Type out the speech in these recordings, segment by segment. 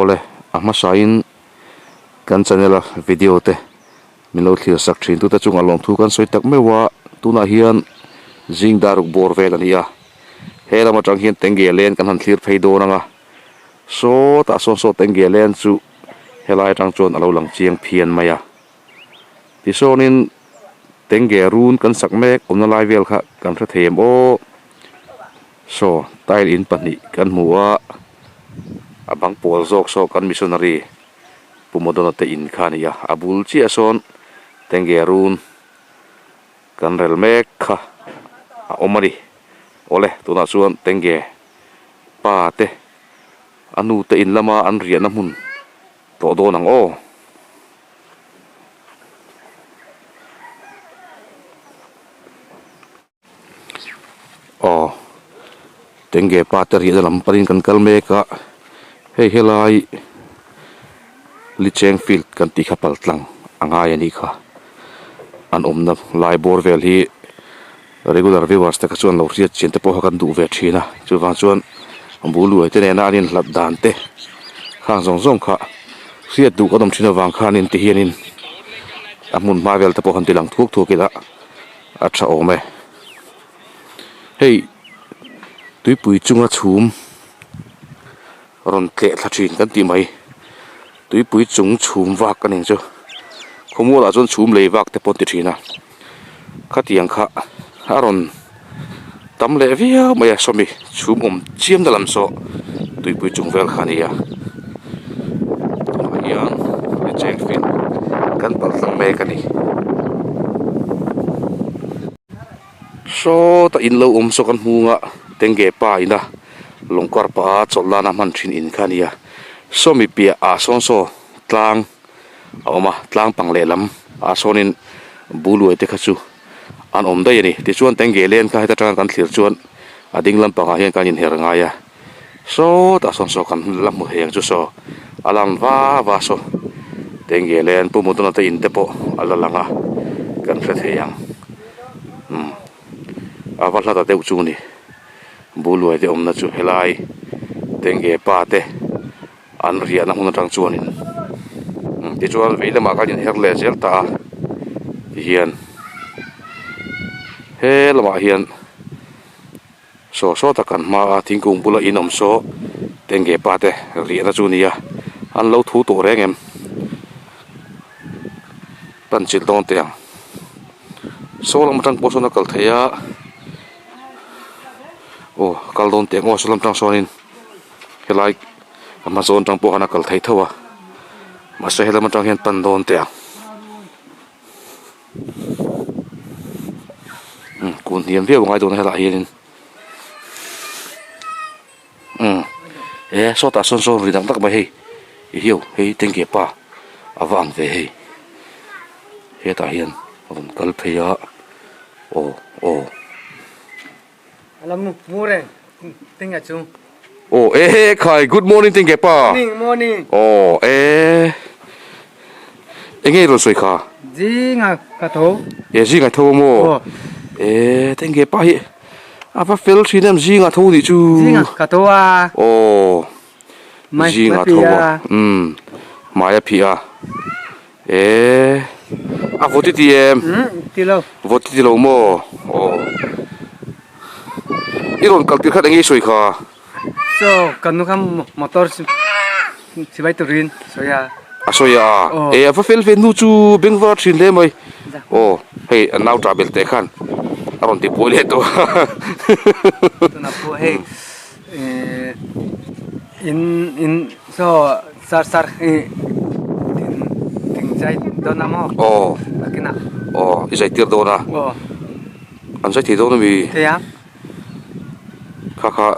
Awle, a hmasain kan channel a video te min lo thlir sak thin tute chungah lawmthu kan sawi tak meuh a, tunah hian zing dar ruk bawr vel a ni a, he lam atang hian tenge len kan han thlir phei dawn ang a, sawtah sawn saw tenge len chu helai atang chuan a lo lang chiang phian mai a, tisawnin tenge run kan sak mek awmna lai vel kha kan hre thei em aw. Saw tile in pahnih kan hmu a, a bang pawl zawk saw kan missionary Pu Modona te in kha a ni a, a bul chiah sawn Tenge run kan rel mek kha a awm a ni. Awle tunah chuan Tenge pa te a nu te in lama an riahna hmun tawh dawn ang aw. Aw tenge pa te riahna lam panin kan kal mek a hei helai licheng field kan tih kha pal tlang a ngai a nih kha an awmna lai bawr vel hi regular viewers te kha chuan lo hriat chian te pawh kha kan duh ve thin a chuvang chuan bul luai te nena an inhlat dan te khang zawng zawng kha hriat duh kan awm thin avang khanin ti hianin a hmun hma vel te pawh han ti lang thuak thuak ila. A tha awm e. Hei tuipui chunga chhum rawn tleh thla thin kan tih mai. Tuipui chung chhum vak a ning chu. Khawmualah chuan chhum lei vak te pawh an ti thin a. Khatiang kha a rawn tam leh viau mai a sawmi chhum awm chiam na lam saw tuipui chung vel kha a ni a. Tunah hian cheng field kan pal tlang mek a ni. Sawta in lo awm saw kan hmung a tenge pa ina lawng kar pah a chawlh nana hman thin in kha a ni a. Sawmi piah ah sawn saw tlang a awm a tlang pang lehlam ah sawnin buluai te kha chu an awm daih a ni. Tichuan tenge len kha heta tanga kan thlir chuan a ding lampangah hian kan inher ngai a. Sawtah sawn saw kan la hmu thei ang chu saw a lang va va saw tenge len pu mutuna te in te pawh a la lang a kan hre thei ang umm a va hla ta deuh chu ni buluai te awmna chu helai tenge pa te an riahna hmun atang chuanin tichuan vei lamah khan inher leh zel ta a tihian he lamah hian saw saw tak kan hma a thingkung bula in awm saw tenge pa te riahna chu a ni a an lo thu tawh reng em pan chilh dawn teh ang saw lam atang pawh sawn a kal theih a aw kal dawn teh ang aw saw lam atang sawnin. Helai a hma zawn atang pawh khan a kal thei tho a mahse helam atang hian pan dawn teh ang umm kun hniam viau a ngai dawn a helaiah hianin umm e sawtah sawn sawn ri dang tak mai hei i hiau hei tengge pa a va ang ve hei hetah hian a rawn kal phei a aw aw. Ala mu mu reng tinge chu. Oh eh khai good morning tinge pa. Morning morning. Oh eh enge i rawn sawi kha. Zinga ka tho. E zinga tho mo. Oh. Eh tinge pa hi a va fel thin em zinga tho nih chu. Zinga ka tho a. Oh. Mai zinga tho a. Um mai a phih a. Eh a vawt i ti em? Umm ti lo. Vawt i ti lo maw? Aw. I rawn kal tir khat eng nge i sawi kha? Saw kan nu kha motor chivai turin sawi a. A sawi a? Aw. Eh a va fel ve nu chu beng var thin hle mai. Aw hei a nau ṭah belh teh khan a rawn ti buai leh tawh a. Tunah pawh hei eh in in saw sar sar hi thing thing chai dawn a maw? Aw. Nakinah. Aw i zai tir dawn a. Aw. An zai thei dawn ami? Thei a. Kha kha.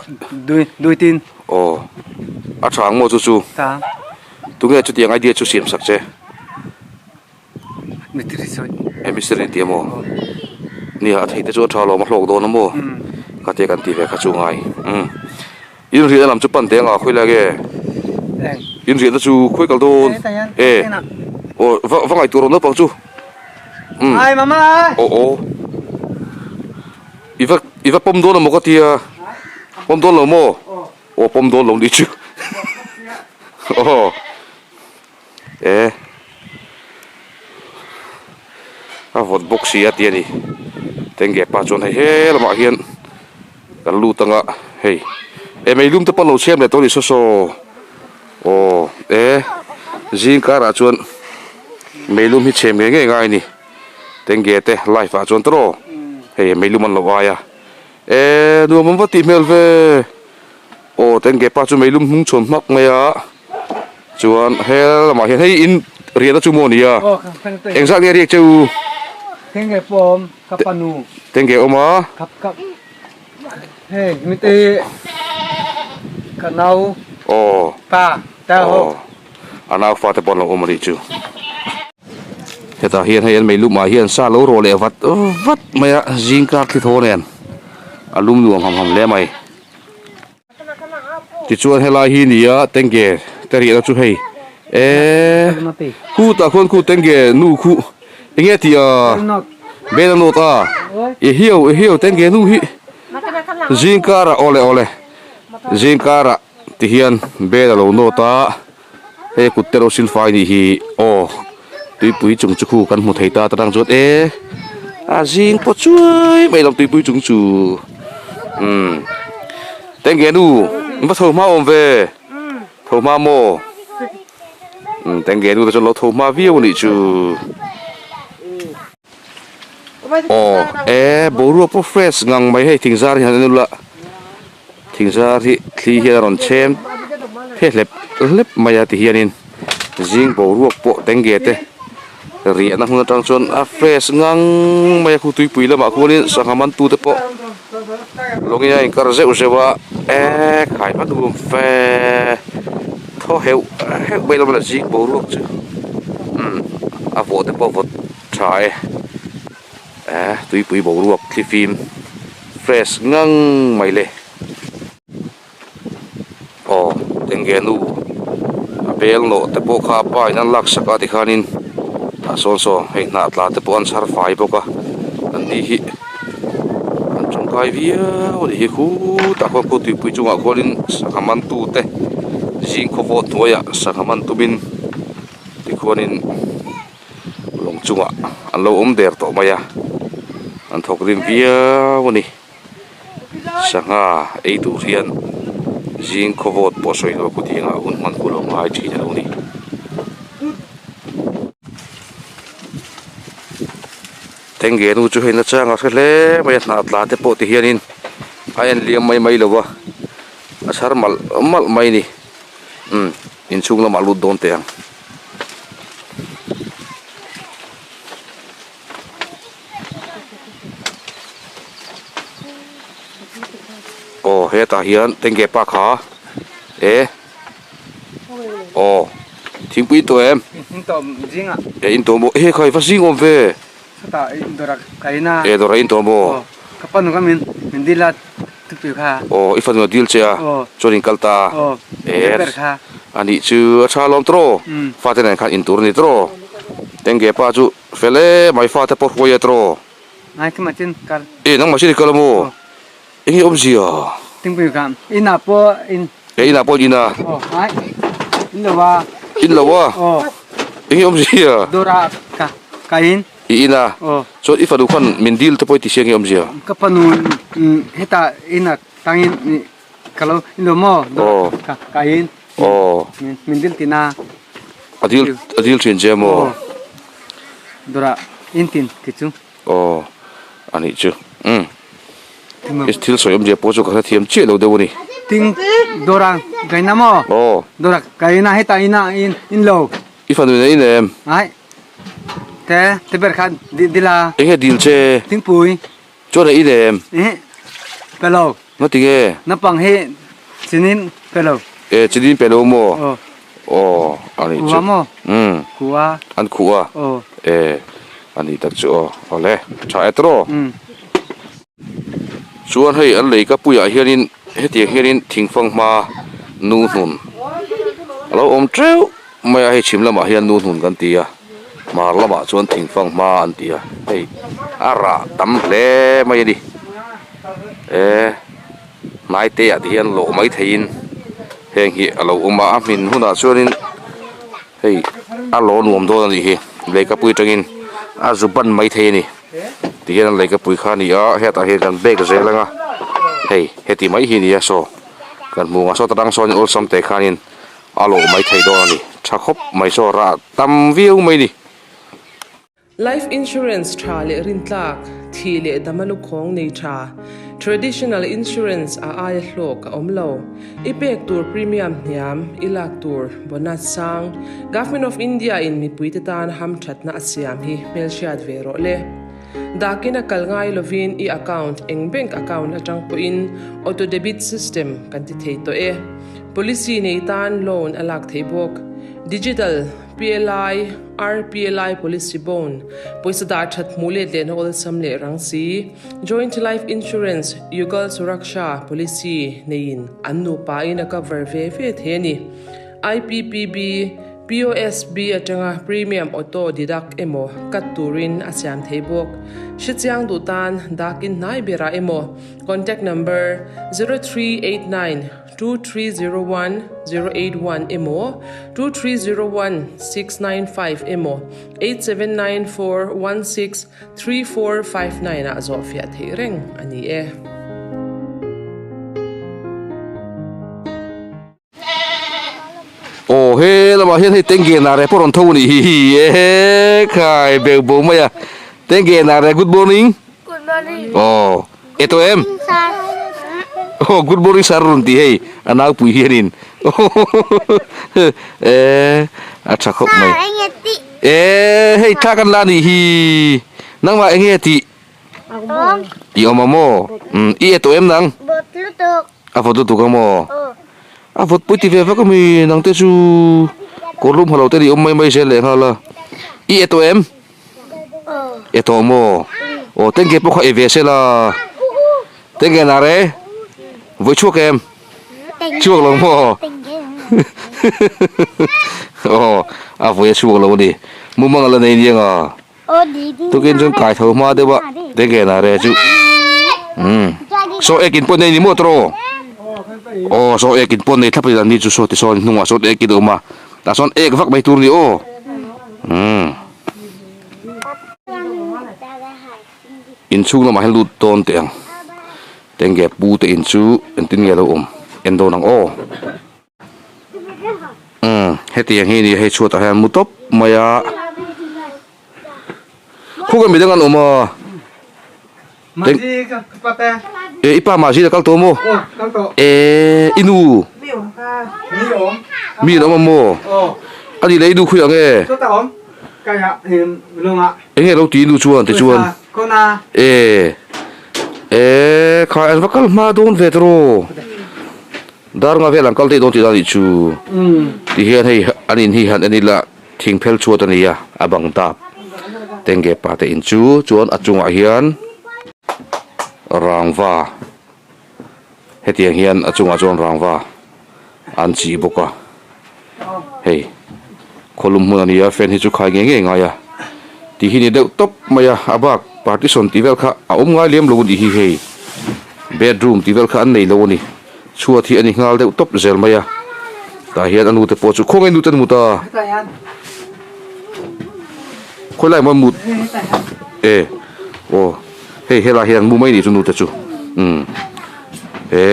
Dui dui tin. Aw. A tha ang maw chu chu? Tha. Tunge chutiang idea chu siam sak che? Mistiri sawi. E mistiri inti a maw? Nia a theih te chu a tha alawm a hlawk dawn a maw? Ka tia kan ti ve kha chu ngai. Umm. In riahna lam chu pan teh anga khawi lai nge? In riahna chu khawi kal dawn? E. Aw va va ngaihtuah rawh naupang chu. Umm. Aw aw. I va i va pawm dawn a maw ka tia? Pawm dawn lo maw? Aw pawm dawn lo nih chu. Aw e a vawt bawk si a ti a ni tengge pa chuan hei he lamah hian kan lut anga hei e meilum te pawh lo chhiam leh tawh a ni saw saw aw e zing karah chuan meilum hi chhem ngei ngei ngai a ni tengge te live ah chuan tawh hei meilum an lo ai a e nuam an va tih hmel ve. Aw tengge pa chu meilum hnung chhawn hmak mai a chuan he lamah hian hei in riahna chu maw a ni a engzat nge a riak che u Tengge pawh awm ka panu Tengge awm a Kap kap hei mite hi ka nau Aw pa ta ho A nau fate pawh an lo awm a nih chu hetah hian hei an meilum ah hian sa lo rawh leh vat vat mai a zing kar thli thaw nen a lum nuam ham ham hle mai. Tichuan helai hi nia tengge te riahna chu hei eee khutah khuan khu tengge nu khu enge tih a bel a nawt a i hiau i hiau tengge nu hi zing karah awle awle zing karah ti hian bel a lo nawt a hei kut te ro silfai nih hi aw tuipui chung chu khu kan hmu thei ta ta tang chuan e a zing pawh chuai mai lo tuipui chung chu umm tengge nu va tho hma awm ve tho hma maw umm tengge nu te chuan lo tho hma viau a nih chu aw e boruak pawh fresh ngang mai hei thingzar hi han en ula. Thingzar hi thli hian a rawn chhem phe hlep hlep mai a ti hianin zing boruak pawh tengge te riahna hmun atang chuan a fresh ngang mai a khu tuipui lamah khuanin sangha man tute pawh lawngin a inkar zeuh zeuh a eee khai hma nuam fe thaw heuh heuh mai lo zing boruak chu umm a vawh te pawh a vawt tha e. Eh tuipui boruak thlifim fresh ngang mai le aw tengge nu a bel nawh te pawh kha a pa in an lak sak a tikhanin tah sawn saw hei hnah tla te pawh an chhar fai bawk a an ni hi an tangkai viau a nih hi khutah khuan khaw tuipui chungah khuanin sangha man tu te zing khaw vawt hnuaiah sangha man tumin tikhuanin. Lawng chungah an lo awm der tawh mai a, an thawk rim viau a ni. Sangha ei tur hian zing khawvawt pawh sawi lo kut hiangah hun hman kul a ngai thin a lo ni. Tengge nu chu hei nachang a hre hle mai a, hnah tla te pawh ti hianin a en liam mai mai lo va, a chhar malh malh mai a ni. Umm inchhung lamah lut dawn teh ang. Aw hetah hian tengge pa kha e aw thingpui in tawh em in tawh zing ah e in tawh maw he khai va zing awm ve chutah in dawrah ka in a e dawrah in tawh maw ka pa nu kha min min dil a Tupi kha. Aw i fanu a dil che a chuan in kal ta a. E a nih chu a tha lawm tawh fate nen khan in tur a ni tawh tengge pa chu fel e mai fate pawh hruai e tawh. Ngai khi machin kal. E nangmah chin i kal a maw eng nge awmzia. Tingpui kha inah pawh in. E inah pawh in a. Aw ngai in lo a. In lo a. Aw. Eng nge awmzia. Dawrah ka ka in. I in a, chuan i fanu khan min dil te pawh i ti sia nge awmzia? Ka fanu hetah in a tangin ka lo in lo maw ka ka in min dil tina. A dil a dil thin che maw? Dawrah in tin ti chu. Aw a nih chu umm i thil sawi awmzia pawh chu ka hrethiam chiah lo deuh a ni. Ting dawrah ka in a maw? Dawrah ka in a hetah in a in lo. I fanu in a in em? Ai. Te, te ber kha dil a. Enge dil che? Thingpui. Chuan a in em? Ih, pe lo. Ngati nge? Naupang hi chinin pe lo. E, chinin pe lo maw? Aw. Aw, a nih chu. Kua maw? Umm. Kua. An khuh a? Aw. E, a nih tak chu aw. Awle, tha e tawh. Umm. Chuan hei an lei ka puiah hianin hetiang hianin thingfang hma nu hnun a lo awm teuh mai a, hei chhim lamah hian nu hnun kan ti a, hmar lamah chuan thingfang hma an ti a, hei a rah tam hle mai a ni e hnai te ah te hian lawh mai theiin. Heng hi a lo awm a, a hmin hunah chuanin hei a law nuam dawn a nih hi leikapui atangin a zu ban mai thei a ni tihian a leikapui kha a ni a hetah hian kan bag zel ang a hei heti mai hi a ni a saw kan hmuh ang a saw ta tang sawn awlsam teh khanin a lawh mai thei dawn a ni tha khawp mai saw rah tam viau mai a ni. Life Insurance tha leh rintlak, thih leh dama lukhawng nei tha, Traditional Insurance a aia hlawk a awm lo. I pek tur premium hniam, i lak tur bonus sang, Government of India in mipuite tan hamthatna a siam hi hmelhriat ve rawh le. Dakin a kal ngai lovin i account eng bank account atang pawhin auto debit system kan ti thei tawh e. Policy nei tan loan a lak theih bawk. Digital. PLI, RPLI Policy Bond, pawisa dah that hmuh let lehna awlsam leh rang si, Joint Life Insurance, Yugal Suraksha Policy neiin an nupa in a cover ve ve thei a ni. IPPB, POSB atanga premium auto deduct emaw cut turin a siam thei bawk. Hrechiang duh tan dakin hnai berah emaw contact number 0389 2301 081 emaw 2301 695 emaw 8794 16 3459 ah zawh fiah theih reng a ni e. Aw he lamah hian hei tengge nare pawh rawn tho a nih hi hi e khai beuh bo mai a tengge nare good morning Good morning. Aw e tawh em? Aw good morning sir rawn ti hei a naupui hianin e a tha khawp mai. E hei thla kan la nih hi nangmah enge tih i awm a maw? I e tawh em nang? A vawt lutuk a maw? A vawt pui ti ve vak ami nangte chu kawrlum ha lo te ni awm mai mai zel leh nghal a i e tawh em? E tawh maw? Aw tengge pawh kha e ve se la. Tengge na re? Vawi chhuak em? Chhuak lo maw? Aw a vawi a chhuak lo a ni. Mumang a la nei nia nga. Tukin chuan kai tho hma deuh a tengge na re chu. Umm saw ekin pawh nei ni maw tawh? Aw saw ekin pawh nei thlap a ni an ni chu saw tisawn hnungah sawn ekin a awm a. Tah sawn ek vak mai tur a ni aw. Umm. Inchhung lamah hian lut dawn teh ang. Tenge pu te in chu engtin nge a lo awm en dawn ang aw. Umm hetiang hi a ni a hei chhuatah hian mu tawp mai a. Khuka midang an awm a. E i pa mahzi la kal tawh maw? E i nu mi an awm a maw? A nih leh i nu khawi ang e? Enge lo ti i nu chuan tichuan e e khai an va kal hma dawn ve tawh dar nga vel an kal daih dawn tih dan nih chu tihian hei an in hi han en ila. Thing phel chhuat a ni a, a bang dap tenge pa te in chu chuan a chungah hian rangva hetiang hian a chungah chuan rangva an chih bawk a hei khawlum hmun a ni a fan hi chu khai ngei ngei ngai a tih hi ni deuh tawp mai a a bak partition tih vel kha a awm ngai lem lo a nih hi hei bedroom tih vel kha an nei lo a ni. Chhuat hi a ni nghal deuh tawp zel mai a, tah hian a nute pawh chu khawngaih nute an mut a, khawi lai maw an mut e aw hei helai hian an mu mai ni chu nute chu umm e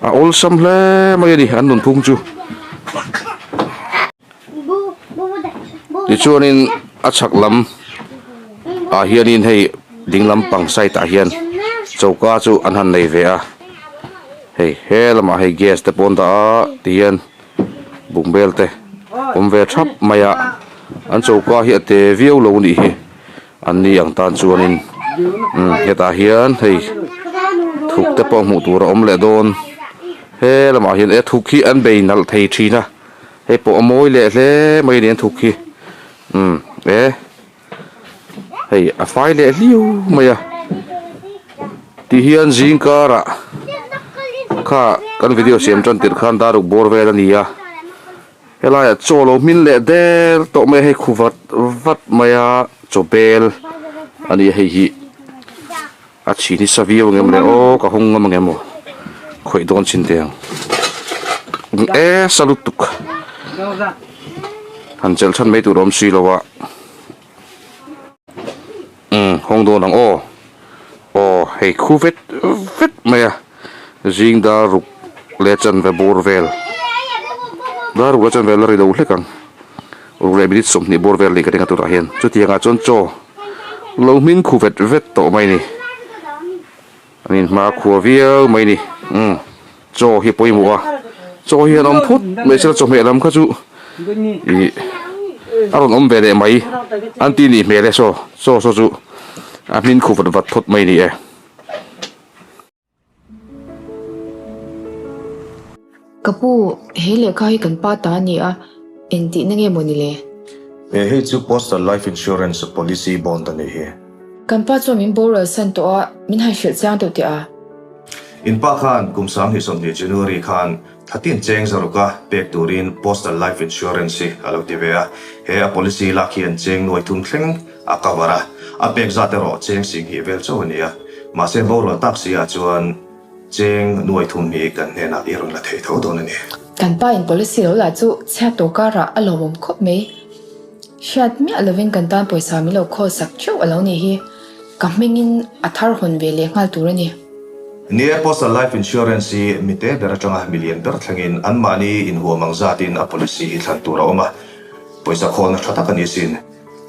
a awlsam hle mai a ni an nunphung chu. Tichuanin a chhak lam ah hianin hei ding lampang side ah hian choka chu an han nei ve a hei he lamah hei gas te pawh an dah a tihian bungbel te awm ve thap mai a an choka hi a te viau lo a nih hi an ni ang tan chuanin umm hetah hian hei thuk te pawh hmuh tur a awm leh dawn he lamah hian e thuk hi an bei nalh thei thin a. Hei pawh a mawi leh hle mai a ni an thuk hi umm e hei a fai leh hliau mai a ti hian zing karah kha kan video siam tan tirh khan daruk bawr vel a ni a helaiah chaw lo hmin leh der tawh mai a hei khu vat vat mai a chaw bel a ni a hei hi. A chhin hi sa viau ang em le aw ka hawng ngam ang em aw khawih dawn chin teh ang. E sa lutuk han chelh chhan mai tur a awm si lo a umm hawng dawn ang aw aw hei khu vet vet mai a zing dar ruk leh chanve bawr vel dar ruk leh chanve la ri lo hlek ang ruk leh minute 20 bawr vel a nih ka ring a tunah hian chutiang ah chuan chaw lo hmin khu vet vet tawh mai a ni. An inhma khua viau mai ni. Umm chaw hi pawimawh a, chaw hi an awm phut mai sela chawhmeh lam kha chu ih a rawn awm ve leh mai an ti nih hmel e saw chaw saw chu a hmin khuh vat vat phawt mai ni e. Ka pu, he lehkha hi kan pa ta a ni a, engtihna nge maw ni le? He hei chu Postal Life Insurance Policy Bond a nih hi. Kan pa chuan min boral san tawh a, min han hrilh chiang deuh teh a. In pa khan kum 2020 January khan thatin cheng zaruka pek turin Postal Life Insurance hi a lo ti ve a. He a policy lak hian cheng nuai thum thleng a cover a, a pek zat erawh cheng 20 vel chauh a ni a. Mahse boral tak si ah chuan Cheng nuai thum hi kan hnenah i rawn la thei tho dawn a ni. Kan pa in policy lo lah chu chhiat tawh karah a lawmawm khawp mai. Hriat miah lovin kan tan pawisa min lo khawl sak theuh a lo nih hi. Ka hmingin a thar hawn ve leh nghal tur a ni. Ni e, Postal Life Insurance hi mite ber atanga milian ber thlengin anmahni inhuam ang zatin a policy hi thlan tur a awm a, pawisa khawlna tha tak a ni sin.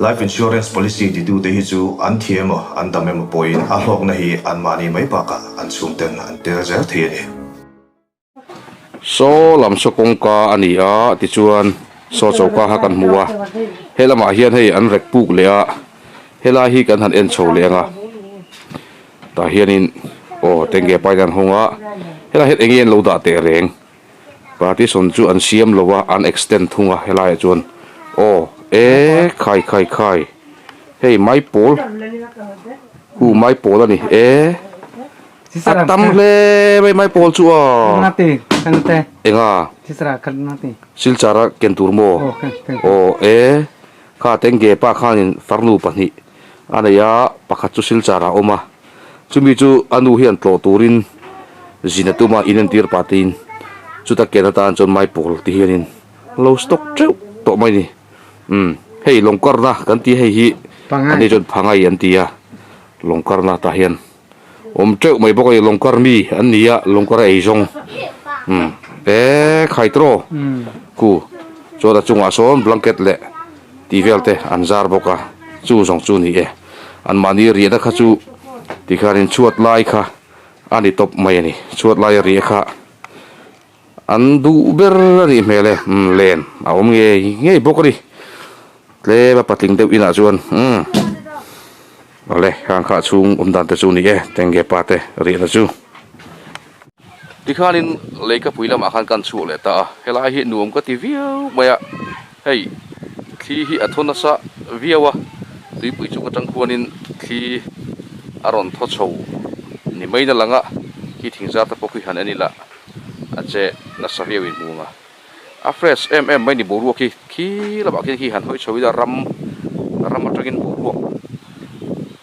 Life insurance policy titute hi chu an thi emaw an dam emaw pawhin a hlawkna hi anmahni mai bakah an chhungten an tel zel thei a ni. Saw lam saw kawngka a ni a tichuan saw choka kha kan hmu a he lamah hian hei an rek puk leh a helai hi kan han en chho leh ang a tah hianin aw tenge pain an hawng a helai hian eng nge an lo dah teh reng. Partition chu an siam lo a, an extend thung a helaiah chuan aw e khai khai khai hei maipawl hu maipawl a ni e a tam hle mai maipawl chu a enga silchara ken tur maw aw e kha tenge pa khanin farnu pahnih a nei a pakhat chu silchara a awm a. Chumi chu a nu hian tlawh turin zin a tum a, in entir pah tiin chuta ken atan chuan maipawl ti hianin lo stock teuh tawh mai a ni. Umm hei lawngkarna kan tih hei hi ani chuan phangai an ti a, lawngkarna tah hian awm teuh mai bawk a ni, lawngkar mi an ni a, lawngkar a ei zawng umm e khai tawh khu chuan a chungah sawn blanket leh tih vel te an zar bawk a, chu zawng chu a ni e. An mahni riahna kha chu tikhanin chhuat lai kha a ni tawp mai a ni. Chhuat laia riah kha an duh ber a nih hmel e. Umm len a awm ngei ngei bawk a ni. Tlem a patling deuh inah chuan umm awle hang kha chhung awm dan te chu a ni e tenge pa te riahna chu. Tikhanin leikapui lamah khan kan chhuak leh ta a, helai hi nuam ka ti viau mai a, hei thli hi a thaw nasa viau a, tuipui chung atang khuanin thli a rawn thaw chho ni mai na lang a, khi thingzar te pawh khi han en ila a che nasa viau in hmu ang a, a fresh em em mai ni boruak hi khi lamah khian khi han hawi chho ila ram ram atangin boruak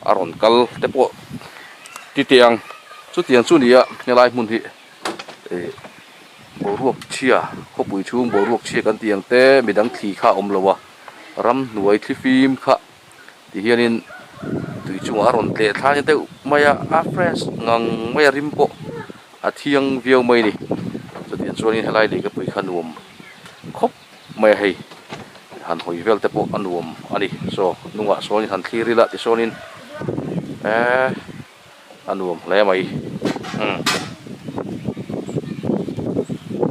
a rawn kal te pawh ti teh ang. Chutiang chu nia helai hmun hi ih boruak chhia khawpui chhung boruak chhia kan tih ang te midang thli kha a awm lo a ramhnuai thlifim kha ti hianin tui chungah a rawn tleh thlai deuh mai a a fresh ngang mai a rim pawh a thiang viau mai a ni chutiang chuanin helai lehkapui kha nuam khawp mai a hei han hawi vel te pawh a nuam a ni saw hnungah sawnin han thlir ila tisawnin eee. A nuam hle mai umm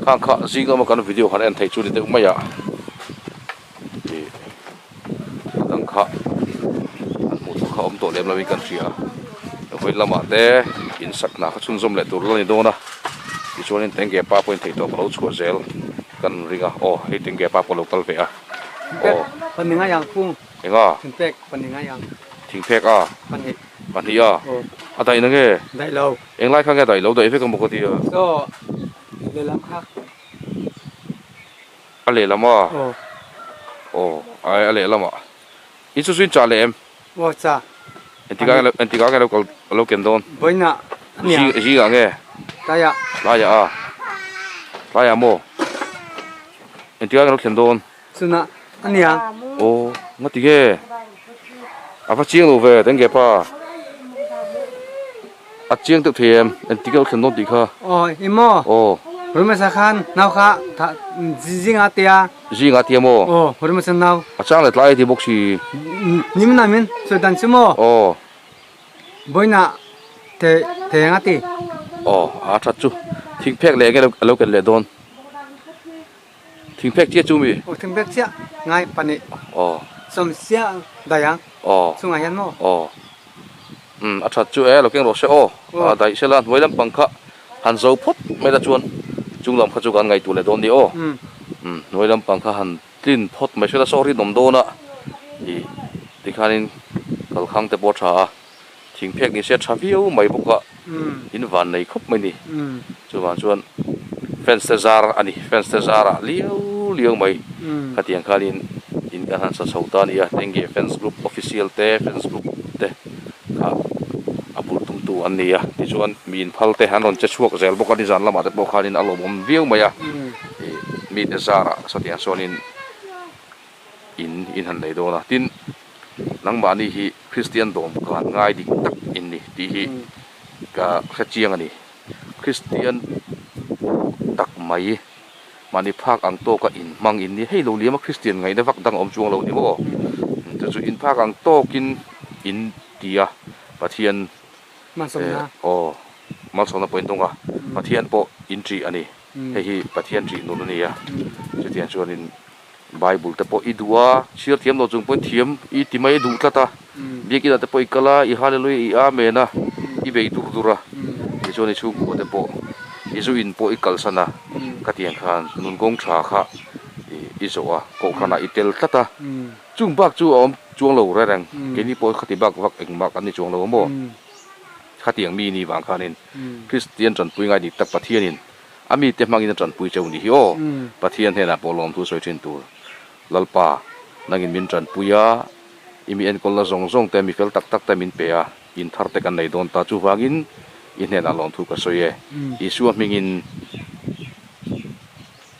khang kha zing lama kan video han en theih chu ni deuh mai a ih dang kha an hmuh tur kha awm tawh lem lo in kan hria a vawi lamah te in sak hna kha chhunzawm leh tur la ni dawn a tichuanin tenge pa pawhin theih tawp a lo chhuah zel kan ring a aw hei tenge pa pawh a lo kal ve a aw enga thingphek a. Pahnih a? A daih na nge? Daih lo. Englai kha nge daih lo? Daih vek a maw ka ti a? Saw lehlam kha. A lehlam a? Aw. Aw, ai a lehlam ah. In chu chu in chah leh em? Aw chah. Engtikah nge engtikah nge lo kal lo ken dawn? Vawiinah a nia. Zingah nge? Tlaiah. Tlaiah a? Tlaiah maw? Engtikah nge lo thlen dawn? Chuna a nia. Aw, ngati nge? A va chiang lo ve, teng nge pa? A chiang deuh thei em? Engtik nge lo thlen dawn tih kha? Aw, i maw? Aw. Hurmasa khan nau kha zinga tia. Zinga tia maw? Aw, hurmasa nau. A chang leh tlai a ti bawk si. Nim na min sawi dan chu maw? Aw. Vawiinah the theng a ti. Aw, a that chu. Thingphek leh enge a lo ken leh dawn? Thingphek chiah chu mi? Aw, thingphek chiah ngai pahnih. Aw. Sawm chiah daih ang. Aw. Chungah hian maw? Aw. Umm, a that chu e, lo keng rawh se aw. A daih sela hnuai lampang kha han zo phawt mai la chuan chung lam kha chu kan ngaihtuah leh dawn ni aw. Umm, hnuai lampang kha han Tlin phawt mai hriat a saw rinawm dawn a ih tikhanin kalkhang te pawh a tha a, thingphek ni se a tha viau mai bawk a, in van nei khawp mai ni. Chuvang chuan fence te zar a ni, fence te zarah liau liau mai khatiang khanin in kan han sa chho ta a ni a, Tengge fans group official te fans group te kha a bul tumtu an ni a, tichuan mi inphal te an rawn che chhuak zel bawk a, nizan lamah te pawh khanin a lawmawm viau mai a. Ih mite zarah sawtiang chuanin in in han nei dawn a, tin nangmahni hi Kristian dawm kan ngai dik tak in ni tih hi ka hre chiang a ni. Kristian tak mai mahni phak ang tawka in hmang in ni, hei lo liam a Kristian ngaihna vak dang a awm chuang lo ni maw? Chu chu in phak ang tawkin in ti a, Pathian aw malsawmna pawh in dawng a, Pathian pawh in ṭih a ni. Hei hi Pathian ṭih nun a ni a, chutiang chuanin Bible te pawh i duh a, chhiar thiam lo chung pawhin thiam i ti mai duh tlat a, Biakinah te pawh i kal a, i Hallelujah i Amen a, i bei dur dur a, tichuan i chhungkua te pawh i zu in pawh i kalsan a, khatiang khan nun kawng ṭha kha i zawh a, kohhranah i tel tlat a, chung bak chu a awm chuang lo reng reng, keini pawh khati bak vak engmah kan ni chuang lo a maw? Khatiang mi ni vang khanin Kristian tanpui ngai dik tak Pathianin a mite hmangin a tanpui cheu ni hi aw. Pathian hnenah pawh lawmthu sawi thin tur. Lalpa, nangin min tanpui a, i mi enkawlna zawng zawng te, mi fel tak tak te min pe a, in thar te kan nei dawn ta. Chuvangin i hnenah lawmthu ka sawi e. Isua hmingin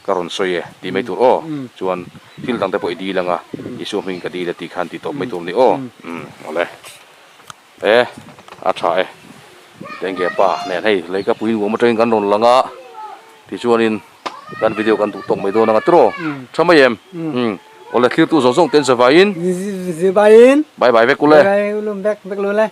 ka rawn sawi e tih mai tur aw. Chuan thil dang te pawh i dil anga Isua hmingin ka dil e tih khan ti tawp mai tur ni aw. Umm awle. E, a tha e. Tengge pa nen hei leikapui nuam atangin kan rawn lang a, tichuanin kan video kan duh tawk mai dawn anga tiraw? Tha mai em? Umm. Awle thlirtu zawng zawng ten zavaiin. Zavaiin. Bye bye vek ule. Bye bye ulum vek vek lule.